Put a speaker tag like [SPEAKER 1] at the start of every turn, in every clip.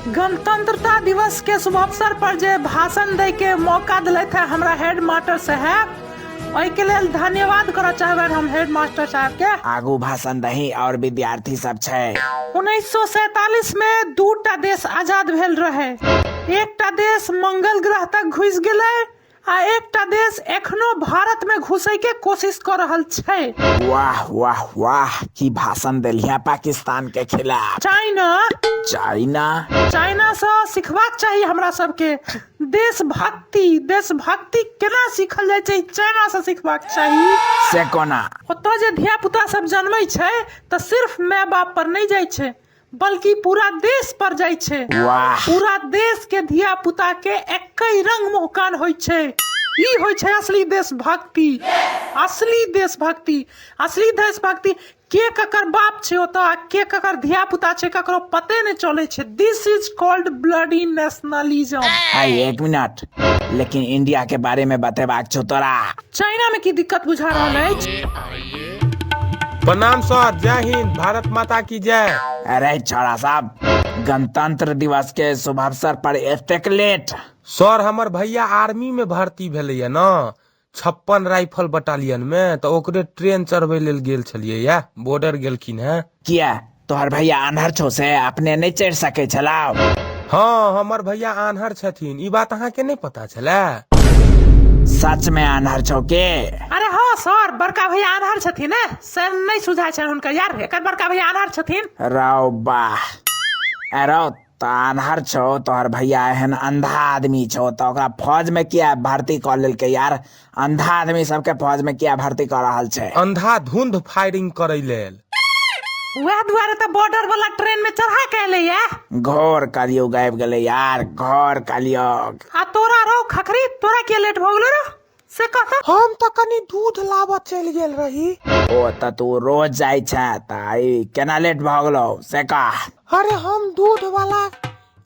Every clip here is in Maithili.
[SPEAKER 1] गणतंत्रता दिवस के शुभ अवसर पर जे भाषण दै के मौका दिलथि है हमरा हेड मास्टर साहब, ओहिके लेल धन्यवाद करऽ चाहबनि हम हेड मास्टर साहब के।
[SPEAKER 2] आगू भाषण दही और विद्यार्थी सब छै।
[SPEAKER 1] 1947 में दूटा देश आजाद भेल रहे। एकटा देश मंगल ग्रह तक घुसि गेलै आ एकटा देश एखनो भारत में घुसै के कोशिश कऽ रहल छै।
[SPEAKER 2] वाह वाह वाह, की भाषण देलिहे पाकिस्तान के खिलाफ।
[SPEAKER 1] चाइना।
[SPEAKER 2] चाइना?
[SPEAKER 1] चाइना सँ सिखबाक चाही हमरा सबके देशभक्ति। देशभक्ति केना सीखल जाइ छै, चाइना सँ सिखबाक चाही।
[SPEAKER 2] से कोना?
[SPEAKER 1] ओतऽ जे धिया पुता सब जन्मै छै तऽ सिर्फ माय बाप पर नहि जाइ छै, बल्कि पूरा देश पर जाइ छै।
[SPEAKER 2] वाह।
[SPEAKER 1] पूरा देश के धिया पुता के एकै रंग मुँह कान होइ छै। ई होइ छै असली देशभक्ति। असली देशभक्ति, असली देशभक्ति। के ककर बाप छै ओतऽ आ के ककर धिया पुता छै, ककरो पते नहि चलै छै। This is called bloody nationalism.
[SPEAKER 2] हाय, एक मिनट, लेकिन इंडिया के बारे में बतेबाक छौ तोरा।
[SPEAKER 1] चाइना में की दिक्कत बुझा रहल अछि?
[SPEAKER 3] प्रणाम सर, जय हिंद, भारत माता की जय।
[SPEAKER 2] अरे छोड़ा साहब, गणतंत्र दिवस के शुभ अवसर पर एतेक लेट?
[SPEAKER 3] सर, हमर भैया आर्मी में भर्ती भेलैया न, 56 राइफल बटालियन में, तऽ ओकरे ट्रेन चढ़बै लेल गेल छलियै या, बॉर्डर गेलखिन हैं।
[SPEAKER 2] किया, तोहर भैया आन्हर छौ से अपने नहि चढ़ि सकै छलाउ?
[SPEAKER 3] हँ, हमर भैया आन्हर छथिन, ई बात अहाँके नहि पता छलै?
[SPEAKER 2] सच में आन्हर छौ के?
[SPEAKER 1] अरे हँ सर, बड़का भैया आन्हर छथिन ने, सर नहि सुझाइ छनि हुनकर यार, एकर बड़का भैया आन्हर छथिन।
[SPEAKER 2] रौ बाह, अरे तऽ आन्हर छौ तोहर भैया, एहन अंधा आदमी छौ तऽ ओकरा फौज में किया भर्ती कऽ लेलकै यार? अंधा आदमी सबके फौज में किया भर्ती कऽ रहल छै?
[SPEAKER 3] अंधा धुंध फायरिंग करै लेल।
[SPEAKER 1] वएह दुआरे तऽ बॉर्डर वाला ट्रेन में चढ़ा के एलै या।
[SPEAKER 2] घोर कलयुग आबि गेलै यार, घोर कलयुग।
[SPEAKER 1] आ तोरा रौ खखरी, तोरा किया लेट भऽ गेलो रौ से कह तऽ?
[SPEAKER 4] हम तऽ कनि दूध लाबऽ चलि गेल रही।
[SPEAKER 2] ओ तऽ तू रोज जाइ छे, तऽ आइ केना लेट भऽ गेलौ से कह?
[SPEAKER 4] अरे हम दूध वाला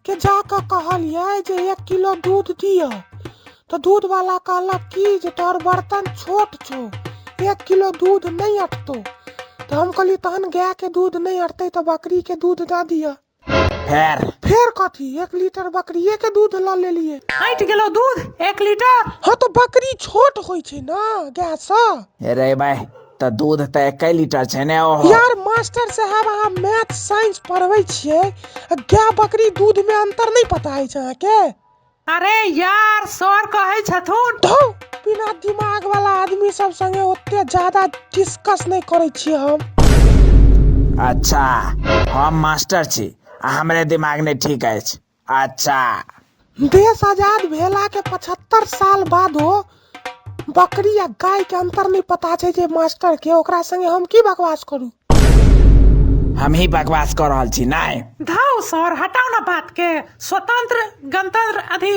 [SPEAKER 4] के जा कऽ कहलियै जे 1 किलो दूध दिअ, तऽ दूध वाला कहलक कि जे तोहर बर्तन छोट छौ, 1 किलो दूध नहि अटतौ। तऽ हम कहलियै तहन गाय के दूध नहि अटतै तऽ बकरी के दूध दऽ दिअ।
[SPEAKER 2] फेर?
[SPEAKER 4] फेर कथी, 1 लीटर बकरिए के दूध लऽ लेलियै।
[SPEAKER 1] अटि गेलौ दूध 1 लीटर?
[SPEAKER 4] हँ तऽ बकरी छोट होइ छै ने गाय सँ।
[SPEAKER 2] रे भाई, तऽ दूध तऽ 1 लीटर छै ने ओहो।
[SPEAKER 4] यार मास्टर साहब, अहाँ मैथ साइंस पढ़बै छियै आ गाय बकरी दूध में अंतर नहि पता अछि अहाँके?
[SPEAKER 1] अरे यार सर कहै छथुन।
[SPEAKER 4] धौ, बिना दिमाग वाला आदमी सब संगे ओते ज्यादा डिस्कस नहि करै छियै हम।
[SPEAKER 2] अच्छा, हम मास्टर छी आ हमरे दिमाग नहि ठीक अछि। अच्छा,
[SPEAKER 4] देश आजाद भेला के 75 साल बादो बकरी आ गाय के अंतर नहीं पता छै जे मास्टर के, ओकरा संगे हम की बकवास करू?
[SPEAKER 2] हम ही बकवास कऽ रहल छी नहि?
[SPEAKER 1] धाउ सर, हटाउ ना बात के। स्वतंत्र गणतंत्र अथी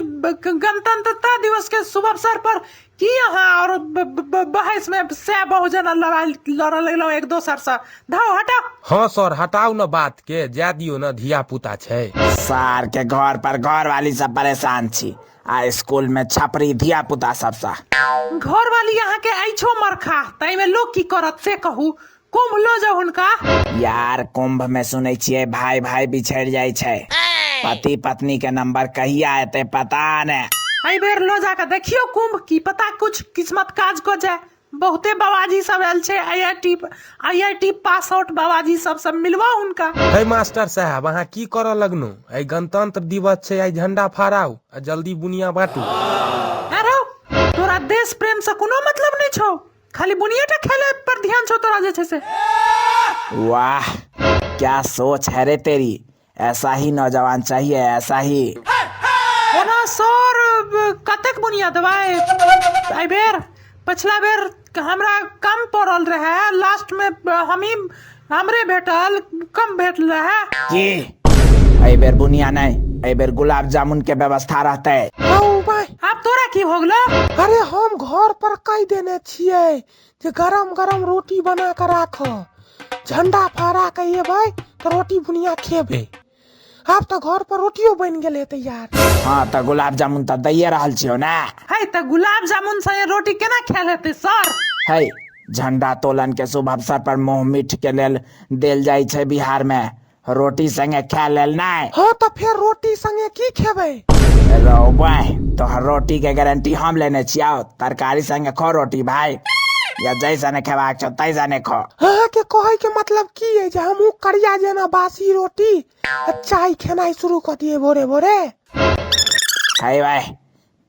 [SPEAKER 1] गणतंत्रता दिवस के शुभ अवसर पर की अहाँ और बहस में सै बहुजन लड़ाई लड़ऽ लगलहुँ एक दोसर से? धाउ हटाउ।
[SPEAKER 3] हँ सर, हटाउ न बात के, जाय दियौ न, धिया पुता छै।
[SPEAKER 2] सार के घर पर घर वाली सब परेशान छी आ स्कूल में छपरी धिया पुता सबसँ।
[SPEAKER 1] घर वाली अहाँ के अइछो मरखा, ताहिमे लोक की करत से कहू? कुंभ लो जाउ हुनका।
[SPEAKER 2] यार कुंभ में सुनै छियै भाई भाई बिछड़ जाइ छै, पति पत्नी के नंबर कहिया एतै पता ने।
[SPEAKER 1] एहि बेर लो जाके देखियौ कुंभ, की पता कुछ किस्मत काज कऽ जाय। बहुते बाबाजी सब आयल छै, I I T pass out बाबाजी सब, सब मिलवाउ हुनका।
[SPEAKER 3] हे मास्टर साहब, अहाँ की करऽ लगलहुँ? आइ गणतंत्र दिवस छै, आइ झंडा फहराउ आ जल्दी बुनिया बाँटू।
[SPEAKER 1] अरे तोरा देश प्रेम से कोनो मतलब नहीं छौ, खाली बुनिया टा खेले पर ध्यान छौ तोरा जे छै से।
[SPEAKER 2] वाह क्या सोच है रे तेरी, ऐसा ही नौजवान चाहिए, ऐसा ही।
[SPEAKER 1] ओना सर कतेक बुनिया देबै एहि बेर? पछिला बेर हमरा कम पड़ल रहे, लास्ट में हमरे भेटल, कम भेटल रहे।
[SPEAKER 2] की एहि बेर बुनिया नहीं, एहि बेर गुलाब जामुन के व्यवस्था रहतै।
[SPEAKER 4] हौ भाई,
[SPEAKER 1] आब तोरा की हो गेलौ?
[SPEAKER 4] अरे हम घर पर कहि देने छियै जे गरम गरम रोटी बना के राख, झंडा फहरा के एबै तऽ रोटी बुनिया खेबै। आब तऽ घर पर रोटियो बनि गेल हेतै यार।
[SPEAKER 2] हाँ तऽ गुलाब जामुन तऽ दैये रहल छियौ ने।
[SPEAKER 1] है तऽ गुलाब जामुन संगे रोटी केना खायल हेतै सर?
[SPEAKER 2] है, झंडा तोलन के शुभ अवसर पर मुँह मीठ के लेल देल जाइ छै बिहार में, रोटी संगे खाय लेल नहि।
[SPEAKER 4] हँ तऽ फेर रोटी संगे की खेबै?
[SPEAKER 2] रौ बाय, तोहर रोटी के गारंटी हम लेने छियौ। तरकारी संगे खो रोटी भाई, या जैसने खेबाक छौ तैसने खो।
[SPEAKER 4] अहाँके कहै के मतलब की अइ जे हमहूँ करिया जेना बासी रोटी आ चाय खेनाइ शुरू कऽ दियै भोरे भोरे?
[SPEAKER 2] हे भाई,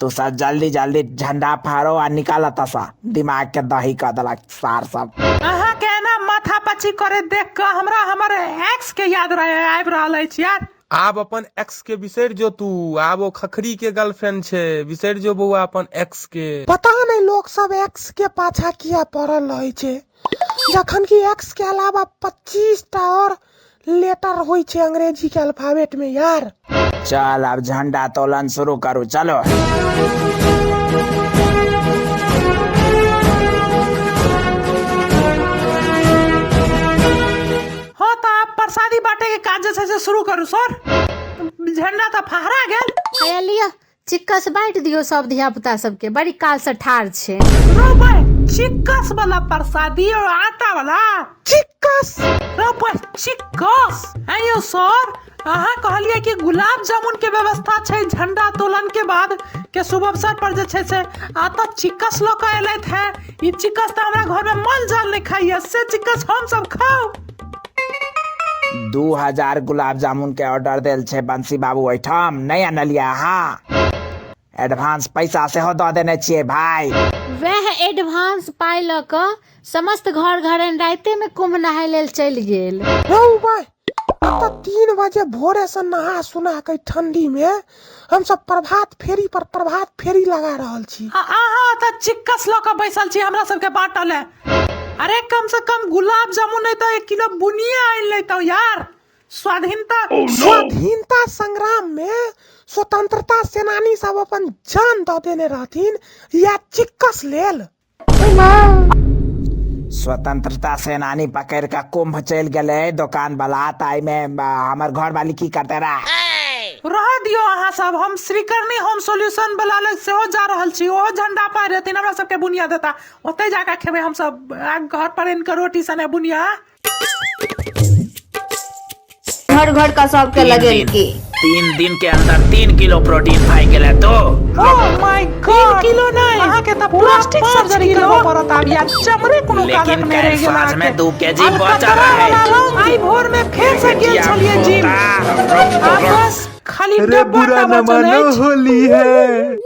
[SPEAKER 2] तू सब जल्दी जल्दी झंडा फाड़ो आ निकाल तसा, दिमाग के दही कऽ देलक सार सब।
[SPEAKER 1] अहाँ के एना माथा पच्ची करे देख कऽ हमरा हमर एक्स के याद रहे आबि रहल अछि यार।
[SPEAKER 3] आब अपन एक्स के बिसरि जो तू, आब ओ खखरी के गर्लफ्रेंड छै, बिसरि जो बौआ अपन एक्स के।
[SPEAKER 4] पता नहि लोक सब एक्स के पाछा किया पड़ल रहै छै, जखन कि एक्स के अलावा 25 टा और लेटर होइ छै अंग्रेजी के अल्फाबेट में यार।
[SPEAKER 2] चल आब झंडा तोलन शुरू करू, चलो।
[SPEAKER 1] हाँ तऽ आब प्रसादी बांटे के काज जे छै से शुरू करू सर, झंडा तऽ फहरा गेल।
[SPEAKER 5] हैया लिअ, चिक्कस बाँटि दियौ सब धिया पुता सबके, बड़ी काल से ठाढ़ छै।
[SPEAKER 1] रौ भाई, चिक्कस वाला प्रसादी और आटा वाला
[SPEAKER 4] चिक्कस।
[SPEAKER 1] रौ भाई, चिक्कस। आइयो सर, अहाँ कहलियै कि गुलाब जामुन के व्यवस्था छै झंडा तोलन के बाद के शुभ अवसर पर जे छै से, आ तऽ चिक्कस लऽ कऽ एलथि है। ई चिक्कस तऽ हमरा घर में मल जाल नहि खाइया, से चिक्कस हम सब खाउ।
[SPEAKER 2] 2000 गुलाब जामुन के ऑर्डर देल छै बंसी बाबू ओहिठाम, नहि अनलियै अहाँ? एडवांस पैसा सेहो दऽ देने छियै भाई।
[SPEAKER 5] वएह एडवांस पाइ लऽ कऽ समस्त घर घरन राइते में कुंभ नहाय लेल चलि गेल।
[SPEAKER 4] रौ भाई, एतऽ 3 बजे भोरे से नहा सुना के ठंडी में हम सब प्रभात फेरी पर प्रभात फेरी लगा रहल छी।
[SPEAKER 1] आ अहाँ एतऽ चिक्कस लऽ कऽ बैसल छी हमरा सबके बाँटऽ ले। अरे कम से कम गुलाब जामुन नहीं तो 1 किलो बुनिया आनि लेतौ यार। स्वाधीनता
[SPEAKER 4] स्वाधीनता संग्राम में स्वतंत्रता सेनानी सब अपन जान दऽ देने रहथिन या चिक्कस लेल।
[SPEAKER 2] स्वतंत्रता सेनानी पकड़ के कुंभ चलि गेलै दोकान वाला, तऽ एहिमे हमर घर वाली की करते रहा?
[SPEAKER 1] रह दियौ अहाँ सब, हम श्रीकर्णी होम सॉल्यूशन वाला लग सेहो जा रहल छी, ओहो झंडा पारि रहथिन, हमरा सबके बुनिया देता, ओतै जाकऽ खेबै हम सब, आ घर पर आनि कऽ रोटी सने बुनिया।
[SPEAKER 6] घर घर का सबके लगेलकी।
[SPEAKER 2] 3 दिन के अंदर 3 किलो प्रोटीन भाई गेलै तो।
[SPEAKER 1] ओह my God, 3 kilo नहि, अहाँ के तऽ प्लास्टिक सर्जरी करबऽ पड़त आब यार, चमड़े कोनो
[SPEAKER 2] लेकिन
[SPEAKER 1] काजक नहि रहि गेल
[SPEAKER 2] काल्हि साँझ में
[SPEAKER 1] अहाँके।
[SPEAKER 2] 2 केजी
[SPEAKER 1] आब
[SPEAKER 2] बचल
[SPEAKER 1] कतरा
[SPEAKER 2] रहै।
[SPEAKER 1] वाला रंग, आइ भोर में फेर से गेल छलियै जिम, आ बस खाली
[SPEAKER 7] अरे
[SPEAKER 1] डब्बा
[SPEAKER 7] बुरा
[SPEAKER 1] टा
[SPEAKER 7] न
[SPEAKER 1] बचल
[SPEAKER 7] मानो
[SPEAKER 1] अछि।
[SPEAKER 7] होली है।